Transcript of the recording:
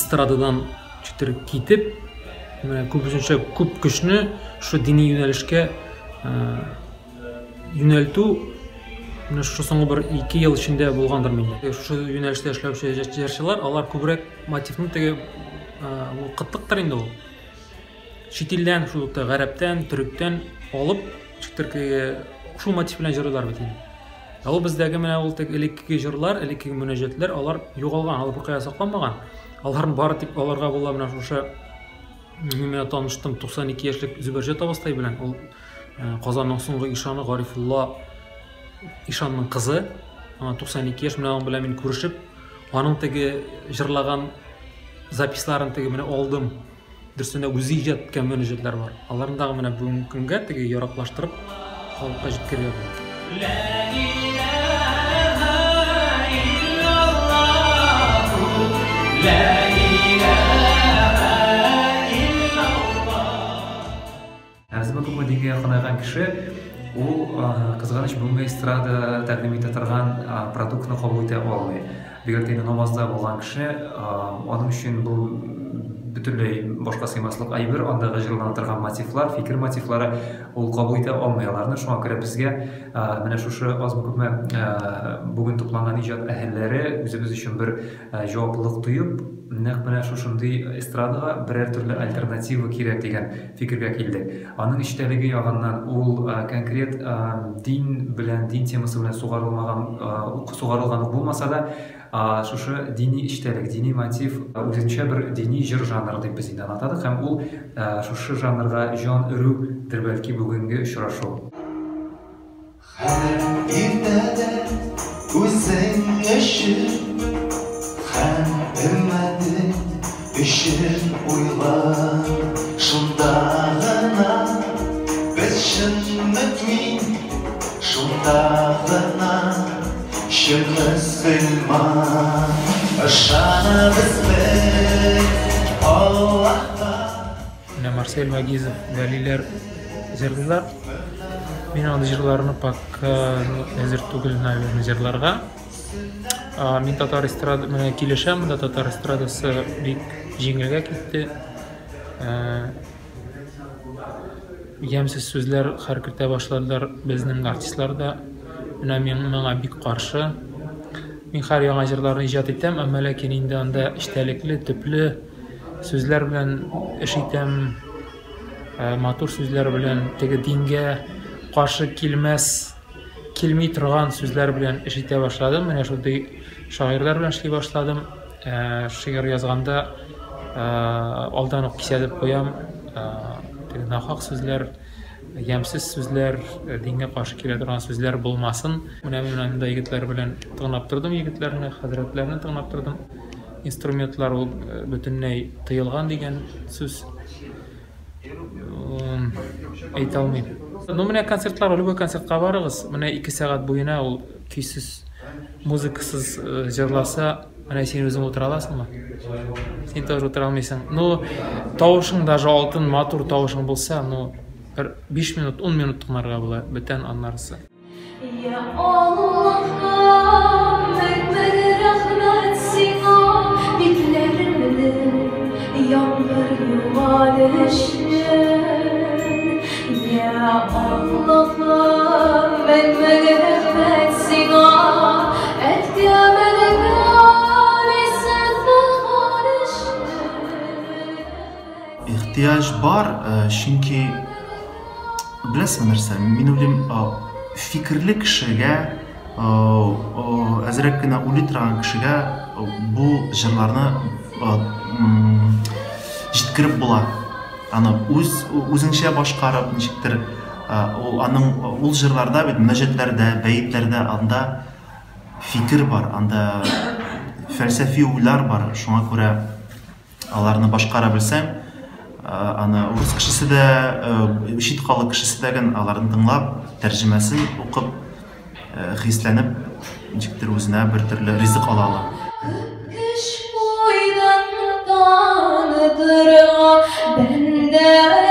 эстрададан ничектер китеп, менә күбесенчә күп көчне шушы дини юнәлешкә юнәлтү менә шушы соңгы бер 2 ел эчендә булгандыр миндә. Шушы юнәлештә эшләүче җырчылар, алар күбрәк мотивны теге ул кытлыктыр инде ул. Чит илдән, шул ук гарәптән, төректән алып, ничектер шул мотив белән җырлыйлар бит инде. Ә ул бездәге менә ул теге элеккеге җырлар, элеккеге мөнәҗәтләр, алар югалган, алар беркая сакланмаган. Аларны бары тик аларга була менә шушы мин менә таныштым 92 яшьлек Зөбәрҗәт абыстай белән. Ул Казанның соңгы ишаны Гарифулла ишанның кызы. Аңа 92 яшь, менә аның белән мин күрешеп, аның теге җырлаган записларын теге менә алдым. Дөресендә үзе иҗат иткән мөнәҗәтләр бар. Аларны дагы менә бүгенге көнгә теге яраклаштырып халыкка җиткерергә була. Әзме күпме дингә якынайган кеше, ул кызганыч бүгенге эстрада тәкъдим итә торган продуктны кабул итә алмый. Бигрәк тә инде намазда булган кеше, аның өчен бу бөтенләй башка сыймаслык әйбер, андагы җырлана торган мотивлар, фикер мотивлары ул кабул итә алмый аларны. Шуңа күрә безгә менә шушы азмы-күпме бүген тупланган иҗат әһелләре үзебез өчен бер җаваплылык тоеп, нәкъ менә шушындый эстрадага берәр төрле альтернатива кирәк дигән фикергә килдек. Аның эчтәлеге ягыннан ул конкрет дин белән, дин темасы белән сугарылмаган, сугарылган ук булмаса да, шушы дини эчтәлек, дини мотив үзенчә бер дини җыр жанры дип без инде аны атадык һәм ул шушы жанрга җан өрүдер бәлки бүгенге очрашу. Һәр иртәдә үзең өчен һәм өммәтең өчен уйла. Шунда гына без чын мөэмин, шунда гына чын мөселман. Ышанабыз без Аллаһка. Менә Марсель Вагизов, Вәлиләр җырлыйлар. Мин андый җырларны пока әзер түгел, наверное, җырларга. Мин татар эстрада, менә килешәм, монда татар эстрадасы бик җиңелгә китте. Ямьсез сүзләр хәр кертә башладылар безнең артистлар да. Менә мин моңа бик каршы. Мин һәр яңа җырларны иҗат итәм, әмма ләкин инде анда эчтәлекле, төпле сүзләр белән эш итәм. Матур сүзләр белән, теге дингә каршы килмәс, килми торган сүзләр белән эш итә башладым. Менә шундый шагыйрьләр белән эшли башладым. Шигырь язганда алдан ук кисәтеп куям, теге нахак сүзләр, ямьсез сүзләр, дингә каршы килә торган сүзләр булмасын. Менә мин анда егетләр белән тыңлап тордым, егетләрне, хәзрәтләрне тыңлап тордым. Инструментлар ул бөтенләй тыелган дигән сүз. Әйтә алмыйм. Ну, менә концертлар, любой концертка барыгыз, менә 2 сәгать буена ул көйсез, музыкасыз җырласа, менә син үзең утыра аласыңмы? Син тоже утыра алмыйсың. Ну, тавышың даже алтын, матур тавышың булса, ну, бер 5 минут, 10 минут тыңларга була, бүтән аннарысы. Я Аллаһым, мең-мең рәхмәт сиңа, битләремне яңгыр юган өчен. Я Аллаһым, мең-мең рәхмәт сиңа, әткәмнең исән булган өчен. Ихтыяҗ бар, чөнки беләсеңме нәрсә, мин уйлыйм, фикерле кешегә, әзрәк кенә уйлый торган кешегә бу җырларны җиткереп була. Аны үз үзеңчә башкарып, ничектер, ул аның ул җырларда бит мөнәҗәтләрдә, бәетләрдә анда фикер бар, анда фәлсәфи уйлар бар. Шуңа күрә аларны башкара белсәң, аны урыс кешесе дә, чит халык кешесе дә гел аларны тыңлап, тәрҗемәсен укып, хисләнеп, ничектер үзенә бер төрле ризык ала ала. Күп көч куйдың танытырга бәндәләргә.